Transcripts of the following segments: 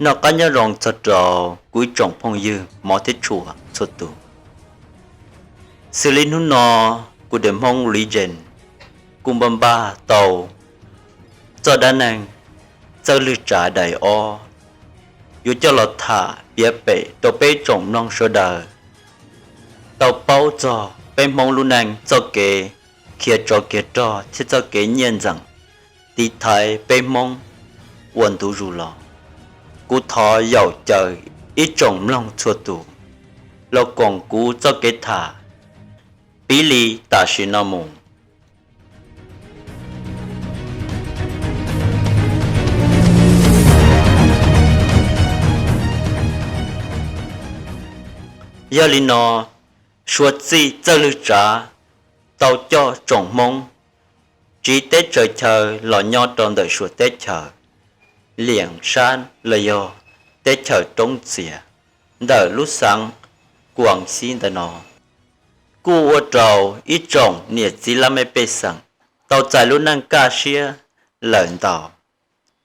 Noj qab nyob zoo txog rau kuv ib tsoom phooj ywg hmov thiab tshua txhua tus. Xws li hnub no, kuv Dej Hmoob Legend kuj npaj npaj tau txoj dab neeg Txawj Lwg Tsav daim ob, yuav coj los tham piav pem rau peb tsoom mloog sawv daws tau paub txog peb Hmoob lub neej txoj kev khiav tsov khiav rog thiab txoj kev nyiaj ntxeem tiv thaiv peb Hmoob ua ntu zus los. Kuv thov yaum caw ib tsoom mloog txhua tus los koom kuv txoj kev tham piv li tam sim no mus. Yog li no, suav txij Txawj Lwg Tsav tau coj tsoom Hmoob tsiv teb tsaws chaw los nyob rau ntawm suav teb chaws Liam Sab los yog teb chaws Roob Txias ntawm lub xeev Kuas Xib ntawm no, kuj ua rau ib tsoom niam txiv laj mej pej xeem tau txais lub neej kaj siab lawm ntau.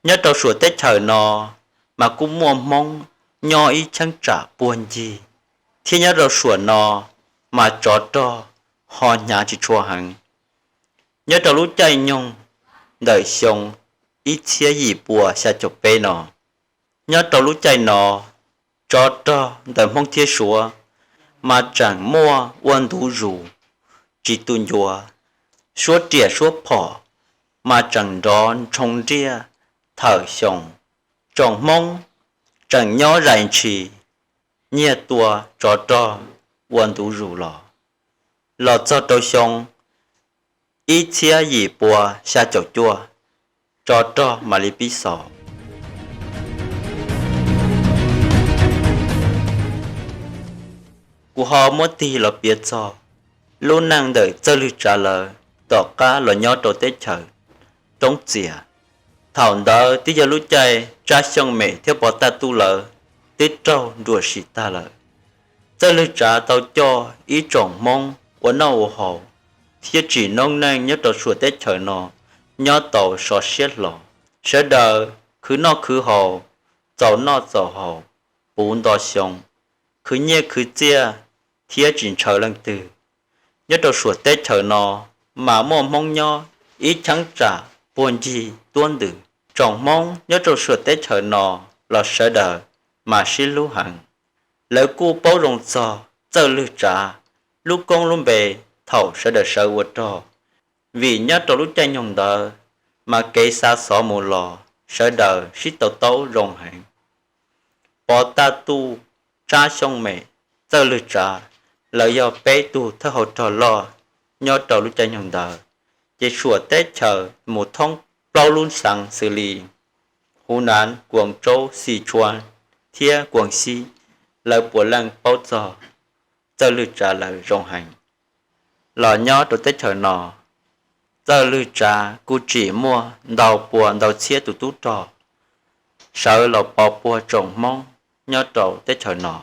Nyob rau suav teb chaws no mas kuj muaj Hmoob nyob ib cheeb tsam puag ncig, thiab nyob rau suav no mas tsov rog ho hnyav tsis tshua heev. Nyob rau lub caij nyoog ntawm xyoo ib txhiab yim pua xya caum peb no, nyob rau lub caij no tsov rog ntawm Hmoob thiab Suav mas tseem muaj ua ntu zus tsis tu ncua, suab riam suab phom mas tseem nrov ntshoo nriaj thawm xyoo. Tsoom Hmoob tseem nyob zais ntshis, nyiag tua tsov rog ua ntu zus los. Los txog rau xyoo ib txhiab yim pua xya caum cuaj, tsov rog mam li pib xaus. Kuv ho muab tig los piav txog lub neej ntawm Txawj Lwg Tsav lawv tom qab los nyob rau teb chaws Roob Txias. Thaum ntawd twb yog lub caij Tsab Xyooj Mem thiab Pov Taj Tuj lawv twb raug nruam sim tag lawm. Txawj Lwg Tsav tau coj ib tsoom Hmoob ua noj ua haus thiab tsim noob neej nyob rau suav teb chaws no nyob tau sov siab hlo. Sawv daws khwv noj khwv haus, txaus noj txaus haus, puv nto xyoo, khwv nyiaj khwv txiaj thiab tsis ntshaw leej twg. Nyob rau suav teb chaws no mas muaj Hmoob nyob ib cheeb tsam puag ncig tuab ntws. Tsoom Hmoob nyob rau suav teb chaws no los sawv daws mas sib hlub heev. Lawv kuj paub zoo txog Txawj Lwg Tsav lub koob lub npe thaum sawv daws sawv ua rog, vim nyob rau lub caij nyoog ntawd mas kev xa xov mus los sawv daws sib tau taub zoo heev. Pov Taj Tuj, Tsab Xyooj Mem, Txawj Lwg Tsav, lawv yog peb tug thawj hauv rog loj nyob rau lub caij nyoog ntawd, ces suam teb chaws mus thoob plaub lub xeev xws li Huv Nav, Kuas Tsaub, Xi Tshuas thiab Kuas Xib, lawv puav leej paub txog Txawj Lwg Tsav lawv zoo heev. Los nyob rau teb chaws no, Txawj Lwg Tsav kuj tsim muaj ntau pua ntau txhiab tus tub rog sawv los pov puag tsoom Hmoob nyob rau teb chaws no.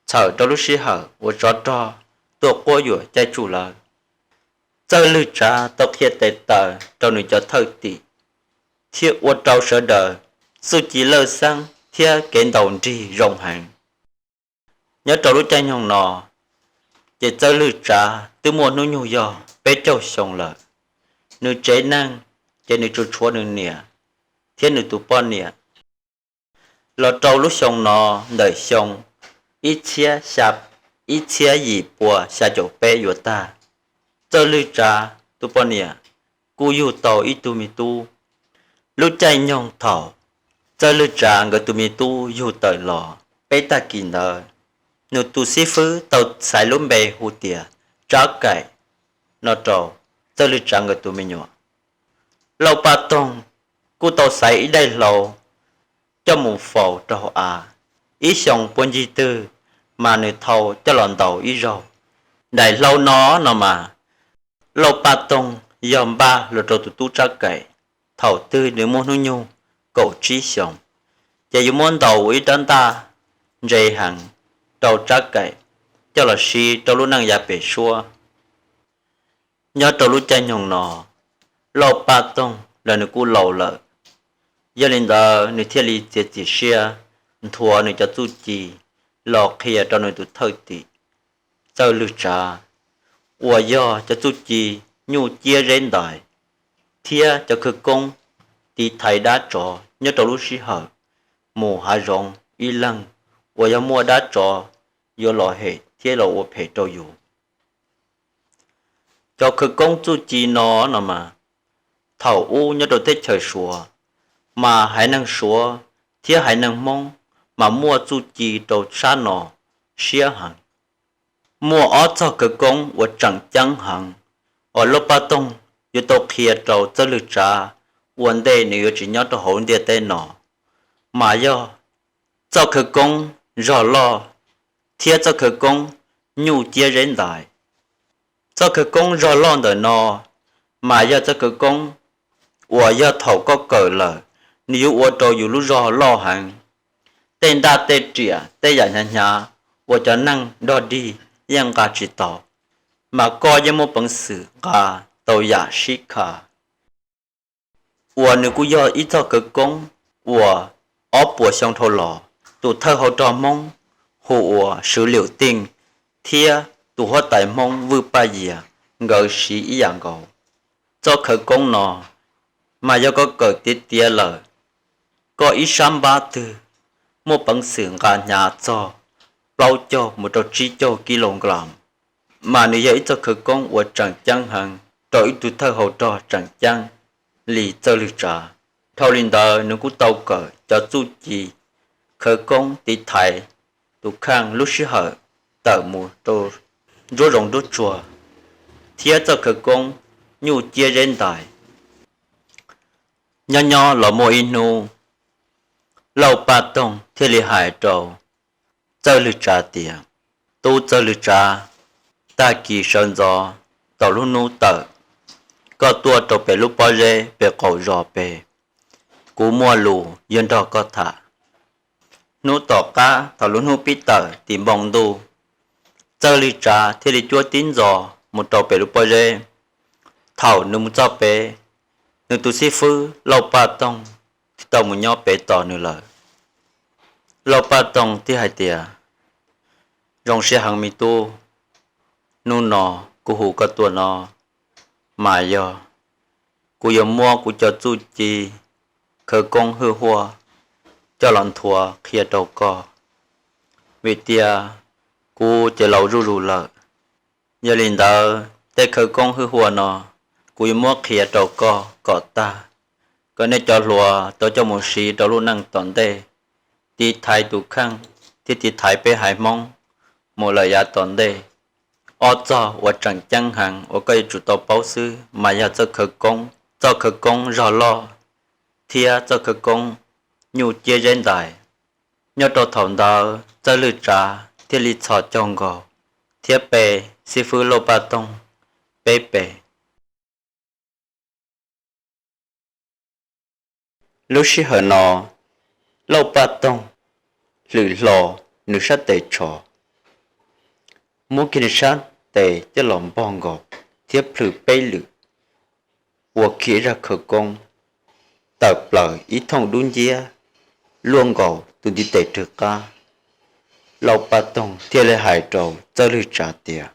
Txhawm rau lub sij hawm uas tsov rog tuaj quab yuam caij tsuj lawv, Txawj Lwg Tsav tau qhia tes taw rau nws cov thawj tim, thiab ua rau sawv daws txuj ci lawj xeeb thiab kev ntaus nrig zoo heev. Nyob rau lub caij nyoog no, ces Txawj Lwg Tsav twb muaj hnub nyoog yog peb caug xyoo lawm. Nws tsev neeg ces nws tsuas tshuav nws niam thiab nws tus poj niam. Los rau lub xyoo no, ntawm xyoo ib txhiab xya, ib txhiab yim pua xya caum peb yuav tag, Txawj Lwg Tsav tus poj niam kuj yug tau ib tug me tub. Lub caij nyoog thaum Txawj Lwg Tsav nkawd tus me tub yug tawm los peb tag kis ntawd, nws tus xib fwb tau xaiv lub npe hu tias Tsab Kaim no rau Txawj Lwg Tsav nkawd tus me nyuam. Lauj Paj Toog kuj tau xaiv ib daim hlau coj mus faus rau hauv av, ib xyoos puag ncig twg mas nws thau coj los ntaus ib zaug. Daim hlau no no mas Lauj Paj Toog yog npaj los rau tus tub Tsab Kaim thaum twg nws muaj hnub nyoog kaum tsib xyoos, ces yuav muab ntaus ua ib rab ntaj ntse heev rau Tsab Kaim coj los siv rau lub neej yav pem suab. Nyob rau lub caij nyoog no, Lauj Paj Toog los nws kuj laus lawm, yog li ntawd nws thiaj li txiav txim siab nthuav nws cov txuj ci los qhia rau nws tus thawj tim Txawj Lwg Tsav, uas yog cov txuj ci nyuj ciab zeb ntais thiab cov khawv koob tiv thaiv dab tsov nyob rau lub sij hawm mus hav zoov ib leeg uas yog muaj dab tsov yuav los hem thiab los ua phem rau yus. Cov khawv koob txuj ci no no mas, thaum ub nyob rau teb chaws Suav, mas haiv neeg Suav thiab haiv neeg Hmoob mas muaj txuj ci rau sab no siab heev. Muaj ob txog khawv koob uas tseem ceeb heev uas Lauj Paj Toog yuav tau qhia rau Txawj Lwg Tsav ua ntej nws yuav tsis nyob rau hauv ntiaj teb no, mas yog txoj khawv koob zog loj thiab txoj khawv koob nyuj ciab zeb ntais. Txoj khawv koob zog loj ntawm no mas yog txoj khawv koob uas yog thaum koj kawm lawm, nws yuav ua rau yus lub zog loj heev. Tej ntaj tej riam tej yam hnyav hnyav uas cov neeg dog dig yeej nqa tsis tau, mas koj yeej muaj peev xwm nqa tau yam sib kha. Uas nws kuj yog ib txoj khawv koob uas ob puas xyoo dhau los tus thawj hau rog Hmoob hu ua Swv Lium Tiej thiab tus huab tais Hmoob Vwj Paj Yias nkawd siv ib yam nkaus. Txoj khawv koob no mas yog koj kawm tiav tiav lawm, koj ib sab npab twg muaj peev xwm nqa hnyav txog plaub caug mus rau tsib caug kis lus nklam, mas nws yog ib txoj khawv koob uas tseem ceeb heev rau ib tug thawj hau rog tseem ceeb li Txawj Lwg Tsav. Dhau li ntawd nws kuj tau kawm cov txuj ci khawv koob tiv thaiv tus kheej lub sij hawm tawm mus rau nruab zoov nruab tsuag thiab txoj khawv koob nyuj ciab zeb ntais. Nyob nyob los muaj ib hnub, Lauj Paj Toog thiaj li hais rau Txawj Lwg Tsav tias, Tub Txawj Lwg Tsav, tag kis sawv ntxov tau lub hnub tawm, koj tuaj rau pem lub pob zeb pem qaum zos pem, kuv muaj lus yuav nrog koj tham. Hnub tom qab thaum lub hnub pib tawm tim npoo ntuj, Txawj Lwg Tsav thiaj li cuab tib ntxos mus rau pem lub pob zeb. Thaum nws mus txog pem, nws tus xib fwb Lauj Paj Toog thiaj tau mus nyob pem tos nws lawm. Lauj Paj Toog thiaj hais tias, Zoo siab heev me tub, hnub no kuv hu koj tuaj no mas yog kuv yuav muab kuv cov txuj ci khawv koob hwj huaj coj los nthuav qhia rau koj, vim tias kuv ces laus zuj zus lawm. Yog li ntawd tej khawv koob hwj huaj no kuv yuav muab qhia rau koj kom tag, kom nej cov hluas tau coj mus siv rau lub neej tom ntej, tiv thaiv tus kheej thiab tiv thaiv peb haiv Hmoob mus lawm yav tom ntej. Ob txog uas tseem ceeb heev uas koj yuav tsum tau paub xwb mas yog txoj khawv koob, txoj khawv koob zog loj thiab txoj khawv koob nyuj ciab zeb ntais. Nyob rau thaum ntawd Txawj Lwj Tsav thiaj li txhos caug nkaus thiab pe xib fwb Lauj Paj Toog peb pe. Lub sij hawm no, Lauj Paj Toog hlwm hlo nws sab tes tsho, muab kiag nws sab tes coj los npog nkaus thiab plhws peb lwm, ua kiag ib zaj khawv koob tawm plaws ib thooj dub nciab luaj nkaus tus ntiv tes rwg qab. Lauj Paj Toog thiaj li hais rau Txawj Lwj Tsav tias,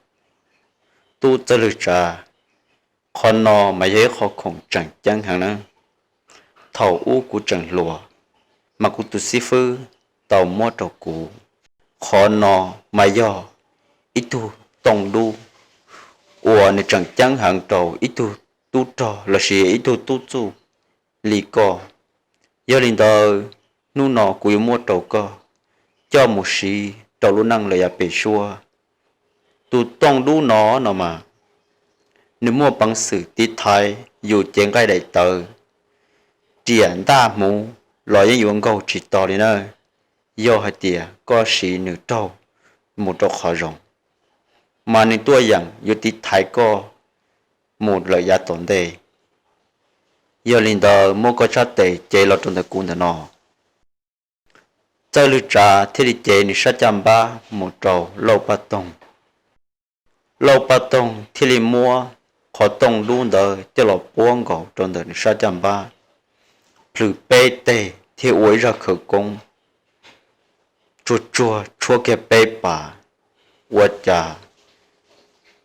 Tub Txawj Lwj Tsav, qhov no mas yog ib qho khoom tseem ceeb heev na. Thaum ub kuv tseem hluas, mas kuv tus xib fwb tau muab rau kuv. Qhov no mas yog ib tug tooj dub uas nws tseem ceeb heev rau ib tug tub rog lossis ib tug tub txuj li koj. Yog li ntawd, hnub no kuv yuav muab rau koj coj mus siv rau lub neej lawm yav pem suab. Tus tooj dub no no mas, nws muaj peev xwm tiv thaiv yus cev nqaij daim tawv, riam ntaj hmuv los yeej yuav nkaug tsis tau li na, yog hais tias koj siv nws raug mus rau qhov zoo, mas nws tuaj yeem yuav tiv thaiv koj mus lawm yav tom ntej. Yog li ntawd, muab koj sab tes cev los rau ntawm kuv ntawm no. Txawj Lwj Tsav thiaj li cev nws sab caj npab mus rau Lauj Paj Toog. Lauj Paj Toog thiaj li muab qhov tooj dub ntawd coj los puab nkaus rau ntawm nws sab caj npab, plhws peb teg thiab ua ib zaj khawv koob. tsuag tsuag tshuab kiag peb pas, ua cas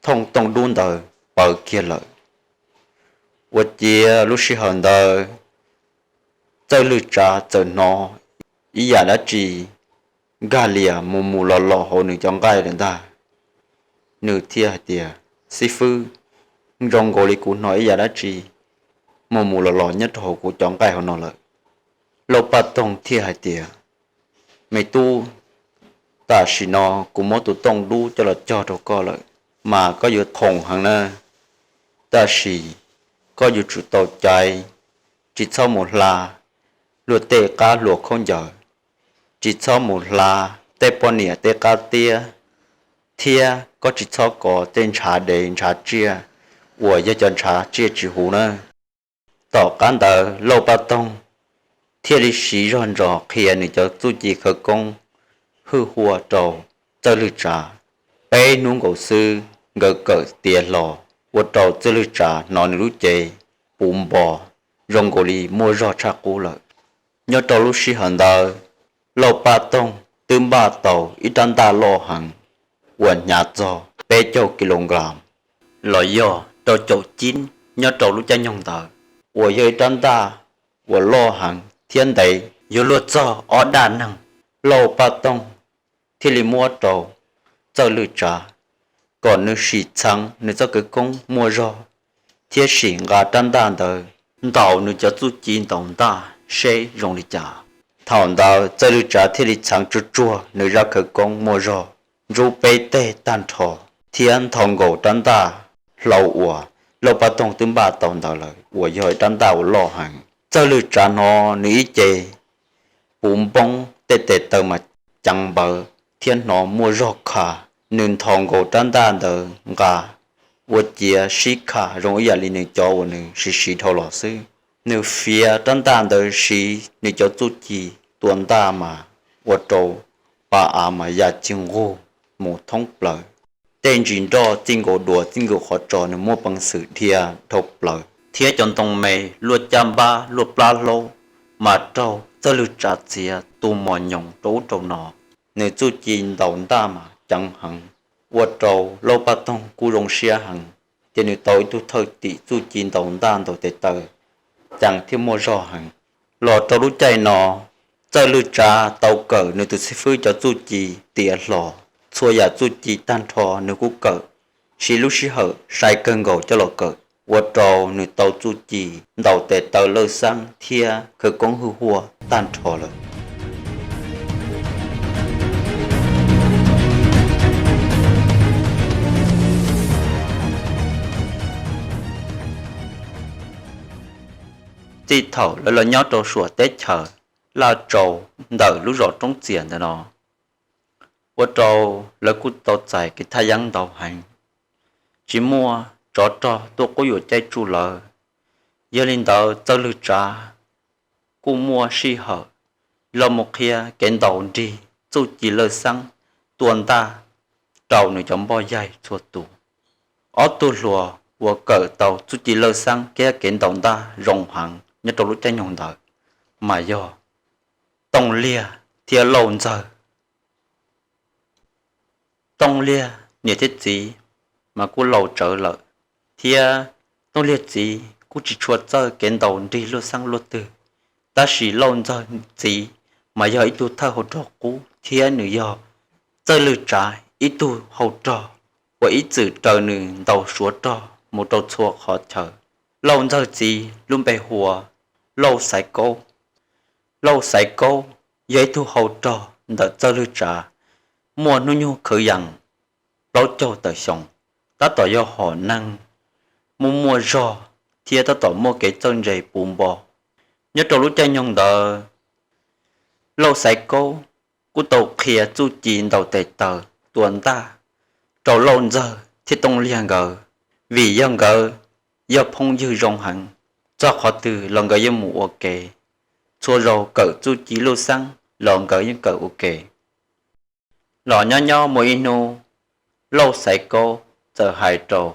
thooj tooj dub ntawd pawv kiag lawm. Ua ciav lub sij hawm ntawd Txawj Lwg Tsav txawm hnov ib yam dab tsi nkag lias mus mus los los hauv nws cov nqaij lawm ntag. Nws thiaj hais tias, Xib fwb, zoo nkaus li kuv hnov ib yam dab tsi mus mus los los nyob rau hauv kuv cov nqaij hauv no lawm. Lauj Paj Toog thiaj hais tias, Me tub, tam sim no kuv muab tus tooj dub coj los cog rau koj lawm, mas koj yuav khoom heev na. Tab sis koj yuav tsum tau caiv, tsis txhob mus hla luag tej qab hlua khaub ncaws, tsis txhob mus hla tej poj niam tej qab tiab, thiab koj tsis txhob kov tej ntshav dev ntshav tsiaj uas yog cov ntshav tsiaj tsis huv na. Tom qab ntawd Lauj Paj Toog thiaj li siv zog ntsos qhia nws cov txuj ci khawv koob hwj huaj rau Txawj Lwg Tsav. Peb hnub nkaus xwb nkawd kawm tiav hlo, ua rau Txawj Lwg Tsav hnov nws lub cev puv npo zoo nkaus li muaj zog tshaj qub lawm. Nyob rau lub sij hawm ntawd, Lauj Paj Toog twb npaj tau ib rab ntaj loj heev uas hnyav txog peb caug kilogram los yog rau caum cib nyob rau lub caij nyoog ntawd, uas yog ib rab ntaj uas loj heev thiab ntev yuav luag txog ob daj neeg. Lauj Paj Toog thiaj li muab rau Txawj Lwj Tsav kom nws sim txheev nws txoj khawv koob muaj zog thiab sim nqa rab ntaj ntawd ntaus nws cov txuj ci ntaus ntaj seb zoo li cas. Thaum ntawd Txawj Lwj Tsav thiaj li txheev tsuag tsuag nws zaj khawv koob muaj zog, ntsub peb teg tag nrho thiab nthau nkaus rab ntaj hlau uas Lauj Paj Toog twb npaj tau ntawd lawm uas yog ib rab ntaj uas loj heev. Txawj Lwj Tsav hnov nws ib ce puv npoob, tej tes taw mas ceev npawv thiab hnov muaj zog kha. Nws nthau nkaus rab ntaj ntawd nqa, ua ciav sib kha zoo ib yam li nws cov uas nws siv siv dhau los xwb. Nws fiav rab ntaj ntawd siv nws cov txuj ci tua ntaj mas ua rau pa av mas ya cig nqug mus thoob plaws. Tej ntsis nroj txij nkaus duav txij nkaus qhov tsos nws muaj peev xwm dhia dhau plaws, thiab cov ntoo me luaj caj npab luaj plab hlaub mas raug Txawj Lwj Tsav txiav tu mos nyoos rau ub rau no. Nws txuj ci ntaus ntaj mas ceev heev, ua rau Lauj Paj Toog kuj zoo siab heev, ces nws tau ib tug thawj tim txuj ci ntaus ntaj ntaus tes taw ceev thiab muaj zog heev. Los rau lub caij no, Txawj Lwj Tsav tau kawm nws tus xib fwb cov txuj ci tiav hlo, txhua yam txuj ci tag nrho nws kuj kawm, siv lub sij hawm sai kawg nkaus coj los kawm, ua rau nws tau txuj ci ntaus tes taw lawj xeeb thiab khawv koob hwj huaj tag nrho lawm. Txij thaum lawv los nyob rau suam teb chaws Laj Tsau ntawm lub zos Roob Txias ntawm no, ua rau lawv kuj tau txais kev thaj yeeb ntau heev, tsis muaj tsov rog tuaj quab yuam caij tsuj lawv. Yog li ntawd Txawj Lwj Tsav kuj muaj sij hawm los mus qhia kev ntaus nrig txuj ci lawj xeeb tua ntaj rau nws cov npoj yaig txhua tus. Ob tug hluas uas kawm tau txuj ci lawj xeeb thiab kev ntaus ntaj zoo heev nyob rau lub caij nyoog ntawd mas yog Tooj Liag thiab Lauj Ntxawg. Tooj Liag niam thiab txiv mas kuj laus tsawv lawm, thiab Tooj Liag txiv kuj tsis tshua txawj kev ntaus nrig lawj xeeb luaj twg. Tab sis Lauj Ntxawg txiv mas yog ib tug thawj hau rog qub thiab nws yog Txawj Lwj Tsav ib tug hau rog uas ib txwm raws nws ntaus suav rog mus rau txhua qhov chaw. Lauj Ntxawg txiv lub npe hu ua Lauj Xaiv Kaub. Lauj Xaiv Kaub yog ib tug hau rog ntawm Txawj Lwj Tsav, muaj hnub nyoog kwv yees plaub caug tawm xyoo, tab tom yog hom neeg muaj muaj zog thiab tab tom muaj kev txawj ntse puv npo. Nyob rau lub caij nyoog ntawd, Lauj Xaiv Kaub kuj tau qhia txuj ci ntaus tes taw tua ntaj rau Lauj Ntxawg thiab Tooj Liag nkawd, vim yog nkawd yog phooj ywg zoo heev, txog qhov twg los nkawd yeej mus ua ke, txhua zaus kawm txuj ci lawj xeeb los nkawd yeej kawm ua ke. Los nyob nyob muaj ib hnub, Lauj Xaiv Kaub txawm hais rau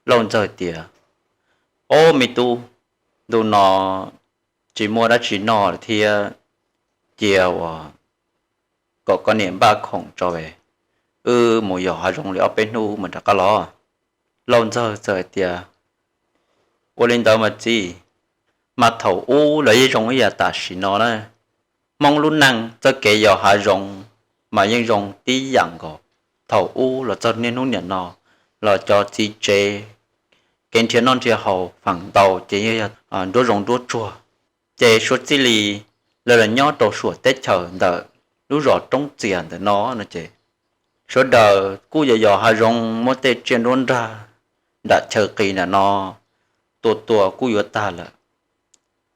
Lauj Ntxawg tias, Ob, me tub, ntu no tsis muaj dab tsi noj lawm thiab, cia uas pom koj niam npaj khoom tso es wb mus yos hav zoov li ob peb hnub mas rov qab los. Lauj Ntxawg txawm hais tias, ua li ntawd mas txiv, mas thaum ub los yeej zoo ib yam tam sim no na. Hmoob lub neej txoj kev yos hav zoov mas yeej zoo tib yam nkaus thaum ub los txog niaj hnub niam no, los cov txiv tsev kev nrhiav noj nrhiav haus feem ntau ces yeej yog nruab zoov nruab tsuag. Ces suav txij li lawv los nyob rau suam teb chaws ntawm lub zos Roob Txias ntawm no no ces sawv daws kuj yos yos hav zoov muab tej tsiaj nruab nrag nram chaw qis ntawm no tua tua kuj yuav tag lawm.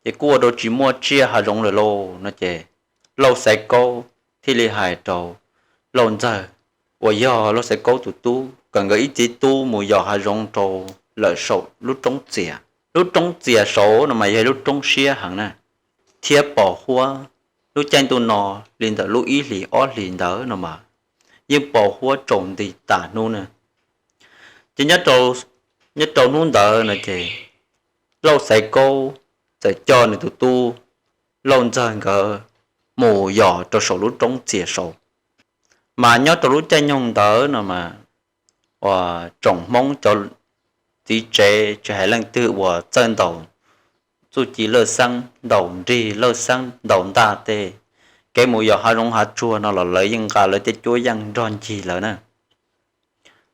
Ces kuj ua rau tsis muaj tsiaj hav zoov lawm lauj no ces Lauj Xaiv Kaub thiaj li hais rau Lauj Ntxawg uas yog Lauj Xaiv Kaub tus tub kom nkawd ib txiv tub mus yos hav zoov rau lawm saum lub Roob Txias. Lub Roob Txias saud no mas yog lub roob siab heev na, thiab pos huab, lub caij ntuj no li ntawm lub ib hlis ob hlis ntawd no mas yeej pos huab tsaus nti tas hnub na. Ces nyob rau hnub ntawd no ces Lauj Xaiv Kaub txawm coj nws tus tub Lauj Ntxawg nkawd mus yos rau saum lub Roob Txias saud. Mas nyob rau lub caij nyoog ntawd no mas uas tsoom Hmoob cov txiv tsev tsis hais leej twg uas txawj ntaus txuj ci lawj xeeb, ntaus nrig lawj xeeb, ntaus ntaj tej, kev mus yos hav zoov hav tsuag no los lawv yeej nqa lawv tej cuab yeej nrog ncig lawv na.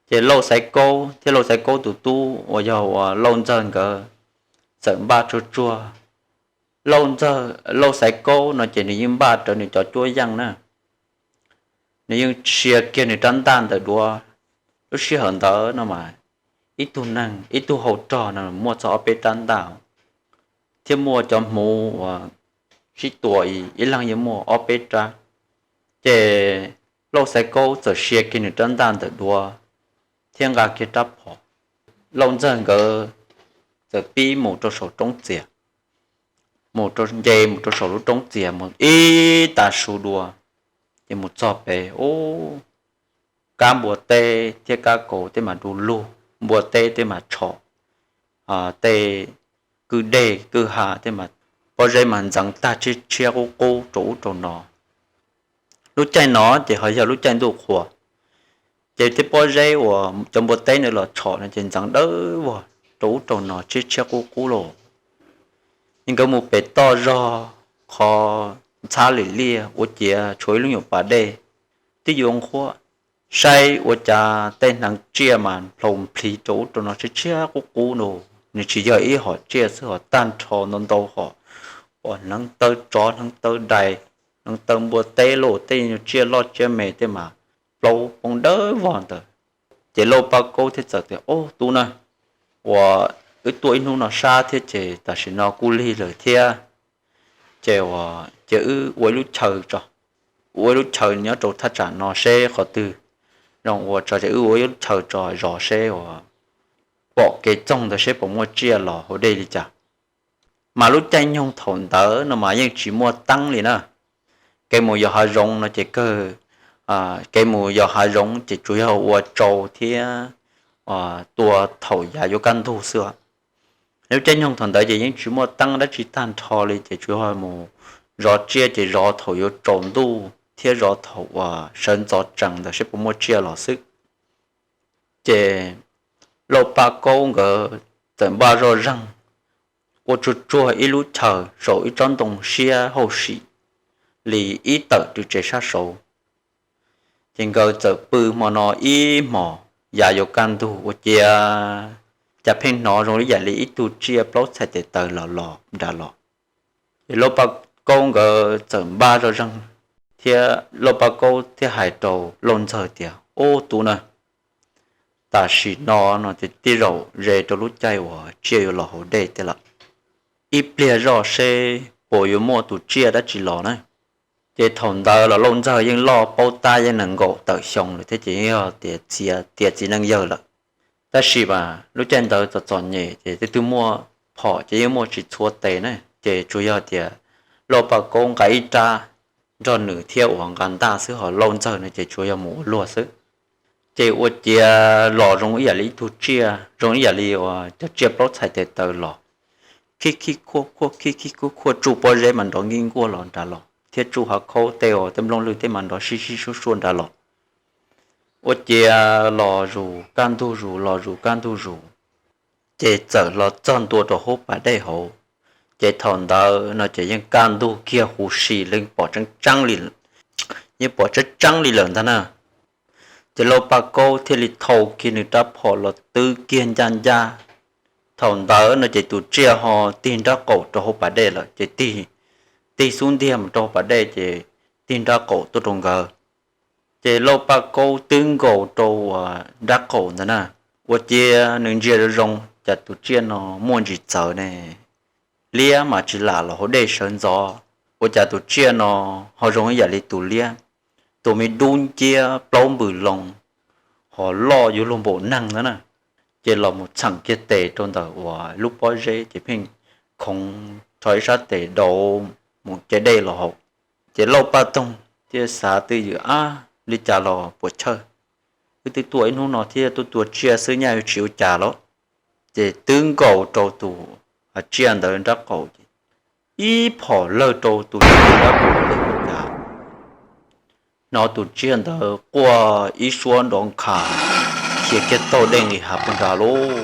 Ces Lauj Xaiv Kaub thiab Lauj Xaiv Kaub tus tub uas yog uas Lauj Ntxawg nkawd txawm npaj tsuag tsuag. Lauj Ntxawg, Lauj Xaiv Kaub no ces nws yeej npaj rawv nws cov cuab yeej na, nws yeej sia kiag nws rab ntaj ntawm duav. Lub sij hawm ntawd no mas ib tug neeg ib tug hau rog no muaj txog ob peb rab ntaj, thiab muaj cov hmuv uas sib tua ib leeg yeej muaj ob peb rab. Ces Lauj Xaiv Kaub txawm sia kiag nws rab ntaj ntawm duav thiab nqa kiag rab phom. Lauj Ntxawg nkawd txawm pib mus rau saum Roob Txias, mus rau nce mus rau saum lub Roob Txias mus ib tag su dua, ces mus txog pem ub, kab npua teb thiab kab kaus tej mas du lug, npua teb tej mas tshom, tej kwj deg kwj ha tej mas pob zeb mas ntxeev tag tshiab tshiab qub qub rau ub rau no. Lub caij no ces ho yog lub caij ntuj qhua, ces tej pob zeb uas cov npua teb nws los tshom no ces ntxeev dawb vog rau ub rau no tshiab tshiab qub qub lauj. Nkawd mus pem toj zog qhov ntxhab lim liaj ua ciav tshuav ib lub nyuam pas dej, twb yuav nqhuab, saib ua cas tej hneev tsiaj mas nplhaus nplhis rau ub rau no tshiab tshiab qub qub no. Nws tsis yog ib hom tsiaj xwb, ho tag nrho ntau ntau hom, uas hneev taw tsov, hneev taw dais, hneev taw npua teb lauj, tej tsiaj loj tsiaj me tej mas plaub poob dawb vog ntawd. Ces Lauj Paj Kaub thiaj txawm tias, Ob tub na, uas wb tuaj ib hnub no sab thiab ces tam sim no kuj lig lawm thiab, ces ua, ces wb ua ib lub chaw tso, ua ib lub chaw nyob rau thaj tsam no seb qhov twg zoo ua tso, ces wb ua ib lub chaw tso zov seb uas pom kev txoog ntawd seb puas muaj tsiaj los haus dej li cas. Mas lub caij nyoog thaum ntawd no mas yeej tsis muaj teeb li na. Kev mus yos hav zoov no ces kawg, kev mus yos hav zoov ces tsuas yog ua tsau thiab tua thaum yav yuav kaj ntug xwb. Lub caij nyoog thaum ntawd ces yeej tsis muaj teeb dab tsi tag nrho li, ces tsuas yog mus zov tsiaj ces zov thaum yuav tsaus ntuj thiab zov thaum uas sawv ntxov tsees ntawd seb puas muaj tsiaj los xwb. Ces Lauj Paj Kaub nkawd txawm npaj zoj zeeg ua tsuag tsuag ib lub chaw saum ib tsob ntoo siab hauj sim li ib tawm rau tsev sab saud. Ces nkawd txawm pw hmo no ib hmos, yav yuav kaj ntug ua ciav cas pheej hnov zoo ib yam li ib tug tsiaj plaub txhais tes taw los los nrad los. Ces Lauj Paj Kaub nkawd txawm npaj zoj zeeg thiab Lauj Paj Kaub thiaj hais rau Lauj Ntxawg tias, Ub tub na, tam sim no no ces tej zaum ze rau lub caij uas tsiaj yuav los haus dej tej lawm. Ib pliag zoj seb puas yuav muaj tus tsiaj dab tsi los na. Ces thaum ntawd los Lauj Ntxawg yeej loj paub tab yeej nees nkaum tawm xyoo lawm thiab ces yeej yog tias txiv neej yawg lawm. Tab sis mas lub caij ntawd txom txom nyem ces twb muaj phom ces yeej muaj tsis txhua tes na, ces tsuas yog tias Lauj Paj Kaub nqa ib rab nrog nws thiab uas nqa ntaj xwb, ho Lauj Ntxawg no ces tsuas yog mus ua luag xwb. Ces ua ciav los zoo ib yam li ib tug tsiaj, zoo ib yam li uas cov tsiaj plaub txhais tes taw los, khib khib khuaj khuaj khib khib khuaj khuaj tsuj pob zeb mas nrov nkij nkuaj los nrad los. thiab tsuj hav khaub tej, tej nplooj lwg tej mas nrov sib sib suab suab nrad los. Ua ciav los zus kaj ntug zus, los zus kaj ntug zus, ces txawm los txog ntua rau hauv pas dej hauv. Ces thaum ntawd no ces yeej kaj ntug kiag huv si, yeej pom tseeb tseeb li, yeej pom tseeb tseeb li lawm ntag na. Ces Lauj Paj Kaub thiaj li thau kiag nws rab phom los twb kiag ncaj ncaj. Thaum ntawd no ces tus tsiaj ho tig nraub qaum rau hauv pas dej lawm, ces tig, tig xub ntiag mus rau hauv pas dej ces tig nraub qaum tuaj rau nkawd. Ces Lauj Paj Kaub twb nkaus rau nraub qaum ntawd na, ua ciav nws ntsia zoo zoo cas tus tsiaj no muaj ntsis txawv ne, liab mas tsis lam los hauv dej sawv ntxov. Ua cas tus tsiaj no ho zoo ib yam li tus liab, tus me dub nciab plaub npws loo, ho loj yuav luag npaum neeg ntawd na. Ces los mus txheem kiag tes rau ntawm uas lub pob zeb ces pheej khoov rho ib sab tes dauv mus cev dej los haus. Ces Lauj Paj Toog thiaj xav twj ywm, ab, li cas los puas chawj, wb twb tuaj ib hnub no thiab tuaj tua tsiaj xwb nyaj yuav tsis ua cas los. Ces twb nkaus rau tus tsiaj ntawd nraub qaum ces ib phom lawg rau tus tsiaj nraub qaum ua cas hnov tus tsiaj ntawd quaj ib suab nrov nkhav, khiav kiag taug dej nqis hav puag nrad lauj.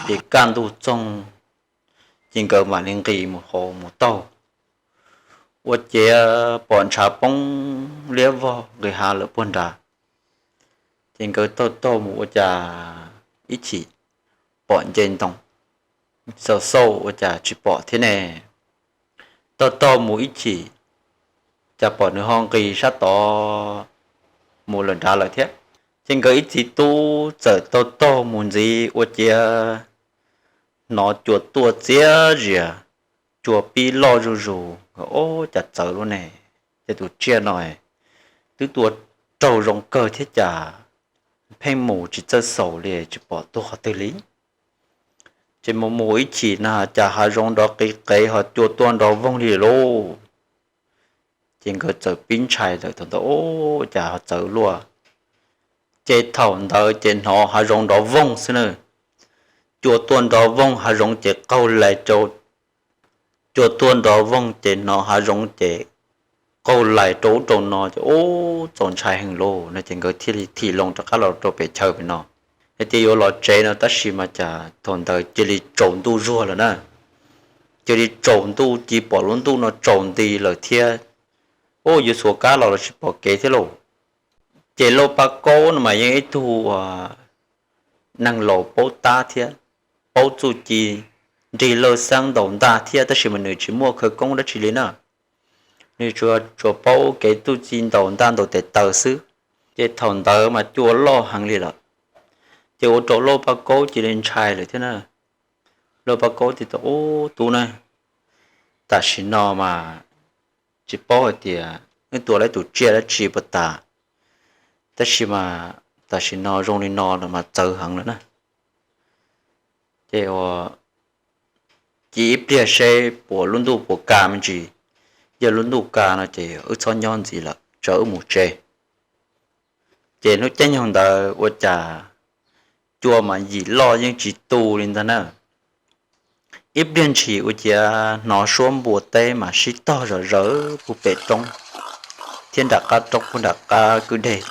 Ces kaj ntug txoog, ces nkawd mam li nqis mus hauv mus taug, ua ciav pom ntshav poob liab vog nqis hav lawm puag nrad. Ces nkawd taug taug mus ua cas ib chim pom nce ntoo xauj xauj ua cas tsis pom thiab ne. Taug taug mus ib chim, cas pom nws ho nqis sab tod mus lawm nrad lawm thiab. Ces nkawd ib txiv tub txawm taug taug mus ntxiv ua ciav hnov cua tuaj txias zias, cua pib loj zuj zus, nkawd, ob, cas txawv luaj ne, ces tus tsiaj no twb tua raug zoo kawg thiab cas pheej mus tsis txawj xaus li, tsis pom tuag qhov twg li. Ces mus mus ib chim na cas hav zoov nrov qiv qev ho cua tuaj nrov voog li lauj. Ces nkawd txawm pib ntshai lawm, thaum ntawd, ob, cas ho txawv luaj. Ces thaum ntawd ces hnov hav zoov nrov voog xwb na, cua tuaj nrov voog hav zoov ces qaug lais rau, cua tuaj nrov voog ces hnov hav zoov ces qaug lais rau ub rau no ces, ob, txaus ntshai heev lauj no ces nkawd thiaj li thim loo rov qab los rau pem chaw pem no, hais tias yuav los tsev no tab sis mas cas thaum ntawd cia li tsaus ntuj zuag lawm na. Cia li tsaus ntuj ci pom lub ntuj no tsaus nti lawm thiab. Ob, yuav xuas kab los los tsis pom kev thiab lauj. Ces Lauj Paj Kaub no mas yeej ib tug neeg laus paub tab thiab, paub txuj ci, nrig lawj xeeb ntaus ntaj thiab tab sis mas nws tsis muaj khawv koob dab tsi li na. Nws tsuas, tsuas paub kev txuj ci ntaus ntaj ntaus tes taw xwb. Ces thaum ntawd mas cua loj heev li lawm, ces ua rau Lauj Paj Kaub cia li ntshai lawm thiab na. Lauj Paj Kaub thiaj teb, Ub, tub na, tam sim no mas tsis paub hais tias wb tua lawv tus tsiaj dab tsi puas tas, tab sis mas tam sim no zoo li no los mas txawv heev lawm na. Ces ua, cia ib pliag seb puas lub ntuj puas kaj me ntsis, yog lub ntuj kaj no ces wb txhob nyob ntxiv lawm, tso wb mus tsev. Ces lub caij nyoog ntawd ua cas cua mas yim loj yeej tsis tu li ntag na. Ib pliag ntshis ua ciav hnov suab npua teb mas sib tog zom zaws puag pem roob thiab nram qab roob puag nram qab kwj deg.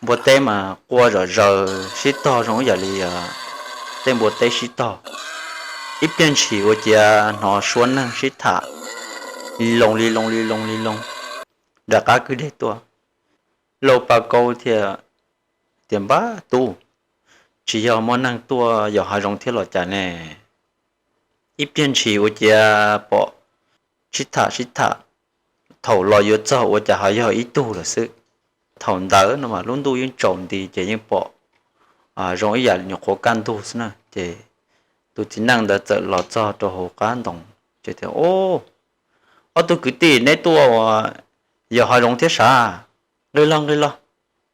Npua teb mas quaj zom zaws sib tog zoo ib yam li tej npua teb sib tog. Ib pliag ntshis ua ciav hnov suab neeg sib tham li loo li loo li loo li loo nram qab kwj deg tuaj. Lauj Paj Kaub thiaj tias, Npab tub, tsis yog muaj neeg tuaj yos hav zoov thiab los cas ne? Ib pliag ntshis ua ciav pom sib tham sib tham, thaum los yuav txog ua cas ho yog ib tug lawm xwb. Thaum ntawd no mas lub ntuj yeej tsaus nti ces yeej pom zoo ib yam nyuam qhuav kaj ntug xwb na. Ces tus txiv neej ntawd txawm los txog rau hauv qab ntoo ces tias, Ob, ob tug kwv tij, neb tuaj yos hav zoov thiab sav? Nqis los, nqis los,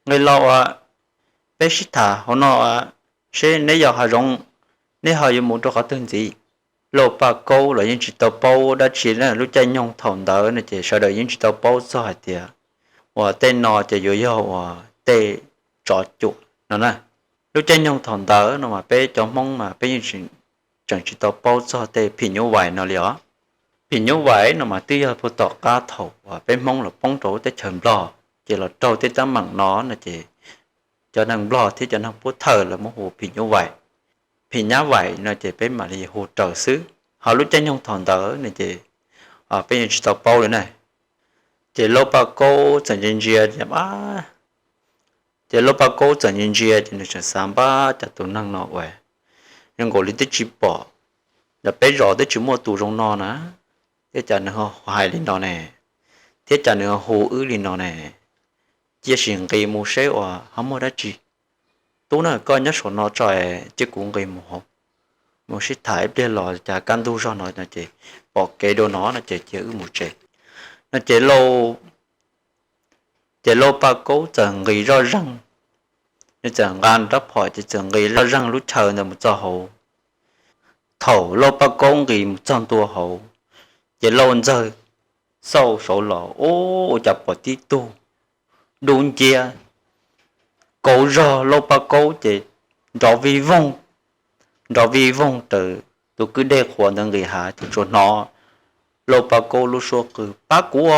nqis los uas peb sib tham hauv no seb neb yos hav zoov, neb ho yuav mus rau qhov twg ntxiv? Lauj Paj Kaub los yeej tsis tau paub dab tsi na, lub caij nyoog thaum ntawd no ces sawv daws yeej tsis tau paub txog hais tias uas tej no ces yuav yog uas tej tsov cuam no na. Lub caij nyoog thaum ntawd no mas peb cov Hmoob mas peb yeej tseem tsis tau paub txog tej phim nyuj vais no li os. Phim nyuj vais no mas twb yog puag tom qab thaum uas peb Hmoob los poob rau teb chaws Nplog, ces los raug tej teeb meem no no ces cov neeg Nplog thiab cov neeg pub thawj lawv muab hu phim nyuj vais. Phim nyab vais no ces peb mam li hu raws xwb, ho lub caij nyoog thaum ntawd no ces peb yeej tsis tau paub li na. Ces Lauj Paj Kaub txawm ntsia ntsia, ces Lauj Paj Kaub txawm ntsia ntsia ces nws tseem xav npab cas tus neeg no uas zoo nkaus li twb tsis pom, peb zos twb tsis muaj tus zoo no na, thiab cas nws ho hais li no ne, thiab cas nws ho hu wb li no ne. Cia sim nqis mus seb uas ho muaj dab tsi. Tub na, koj nyob saum no tso, cia kuv nqis mus hauv, mus sib tham ib pliag los cas kaj ntug zog no no ces pom kev dua no no ces cia wb mus tsev no ces ces Lauj Paj Kaub txawm nqis zoj zeeg, nws txawm nqa rab phom ces txawm nqis zoj zeeg lub chaw ntawd mus txog hauv. Thaum Lauj Paj Kaub nqis mus txog ntua hauv, ces Lauj Ntxawg xauj saud los ua cas pom tib tug dub nciab kauv zog Lauj Paj Kaub ces nrov vij voog, nrov vij voog raws tus kwj dej qhuav ntawd nqis hav ces tsuas hnov Lauj Paj Kaub lub suab qw pab kuv,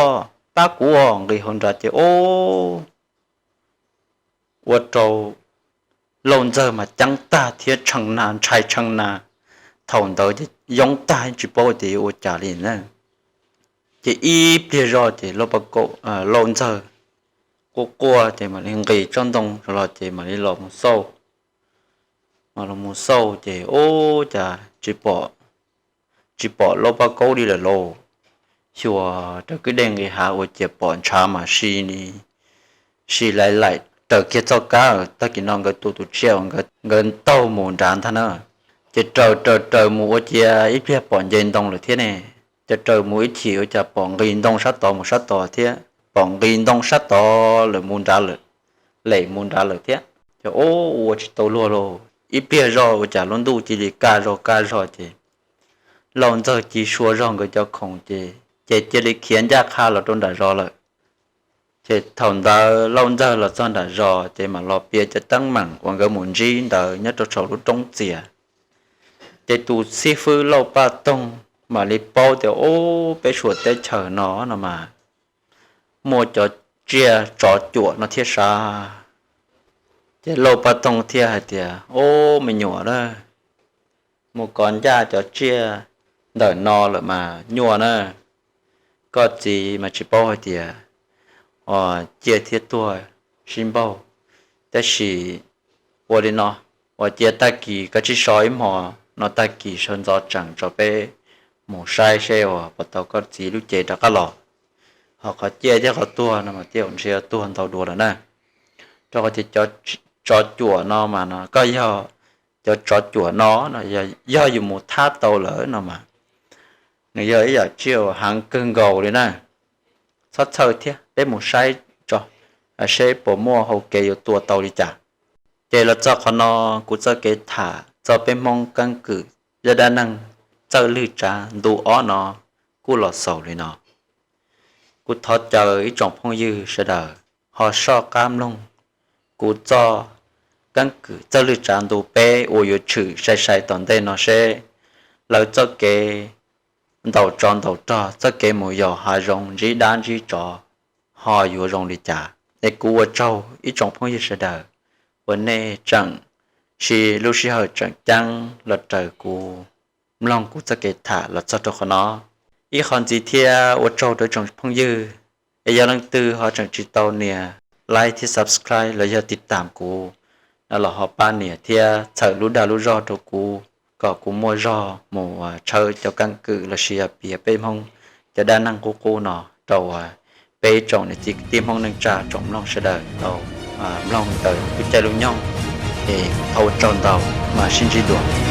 pab kuv nqis hauv nrad ces ua rau Lauj Ntxawg mas ceeb tag thiab tshee na, ntshai tshee na. Thaum ntawd ces yoob tag tsis paub tias yuav ua cas li na. Ces ib pliag zog ces Lauj Ntxawg quaj quaj ces mam li nqis tsob ntoo los ces mam li los mus xauj, los mus xauj ces ua cas tsis pom Lauj Paj Kaub li lawm lauj. Xyuas raws kwj dej nqis hav ua cas pom ntshav mas si, si laim laim raws kiag txoj kab. Tag kis no nkawd tu tus tsiaj uas nkawd taug mus nrad ntag na. Ces raws raws raws mus ua cas ib pliag pom nce ntoo lawm thiab ne. Ces raws mus ib chim ua cas pom nqis ntoo sab tod mus sab tod thiab, pom nqis ntoo sab tod lawm mus nrad lawm, lem mus nrad lawm thiab. Ces ua ua tsis tau luag lauj, ib pliag zog ua cas lub ntuj cia li kaj zog kaj zog ces Lauj Ntxawg ci sua zog nkawd cov khoom ces, ces cia li khiav ncaj qha los rau nram zos lawm. Ces thaum ntawd Lauj Ntxawg los txog nram zos ces mam los piav cov teeb meem uas nkawd mus ntsib ntawd nyob rau saum lub roob txias. Ces tus xib fwb Lauj Paj Toog mam li paub tias ub, peb suam teb chaws no no mas muaj cov tsiaj tsov cuam no thiab sav. Ces Lauj Paj Toog thiaj hais tias, ub, me nyuam na, mus kov ncaj cov tsiaj ntawm no lawm mas nyuaj na. Koj txiv mas tsis paub hais tias ciaj thiab tuag sib npaug, tab sis ua li no, uas cia tag kis koj tsis so ib hmo no tag kis sawv ntxov tseem tso peb mus saib seb uas puas tau koj txiv lub cev rov qab los. Ho qhov ciaj thiab qhov tuag no mas tej zaum ntshe tuag ntau dua lawm na. Rau qhov tias cov tsov cuam no mas no koj yog, cov tsov cuam no no yog yus mus thab tau lawm no mas nws yog ib yam tsiaj uas heev kawg nkaus li na. Txhob txhawj thiab, peb mus saib tso, seb puas muaj hau kev yuav tua tau li cas. Ces los txog qhov no, kuv txoj kev tham txog peb Hmoob keeb kwm zaj dab neeg Txawj Lwg Tsav ntu ob no kuj los xaus li no. Kuv thov caw ib tsoom phooj ywg sawv daws ho soj qab mloog kuv txoj keeb kwm Txawj Lwg Tsav ntu peb uas yuav tshwm sai sai tom ntej no seb lawv txoj kev ntaus tsov ntaus rog, txoj kev mus yos hav zoov ntsib dab ntsib tsov ho yuav zoo li cas. Es kuv ua tsaug ib tsoom phooj ywg sawv daws uas nej tseem siv lub sij hawm tseem ceeb los raws kuv mloog kuv txoj kev tham los txog rau qhov no. Ib qho ntxiv thiab ua tsaug rau ib tsoom phooj ywg, es yog leej twg ho tseem tsis tau nias like thiab subscribe los yog tiv tam kuv no los ho pab nias thiab txhawm lub dag lub zog rau kuv kom kuv muaj zog mus tshawb cov keeb kwm los sis yog piav peb Hmoob cov dab neeg qub qub no rau peb tsoom niam txiv kwv tij Hmoob neej tsa tsoom mloog sawv daws tau mloog raws lub caij lub nyoog. Es thov ua tsaug ntau, mam sib ntsib dua.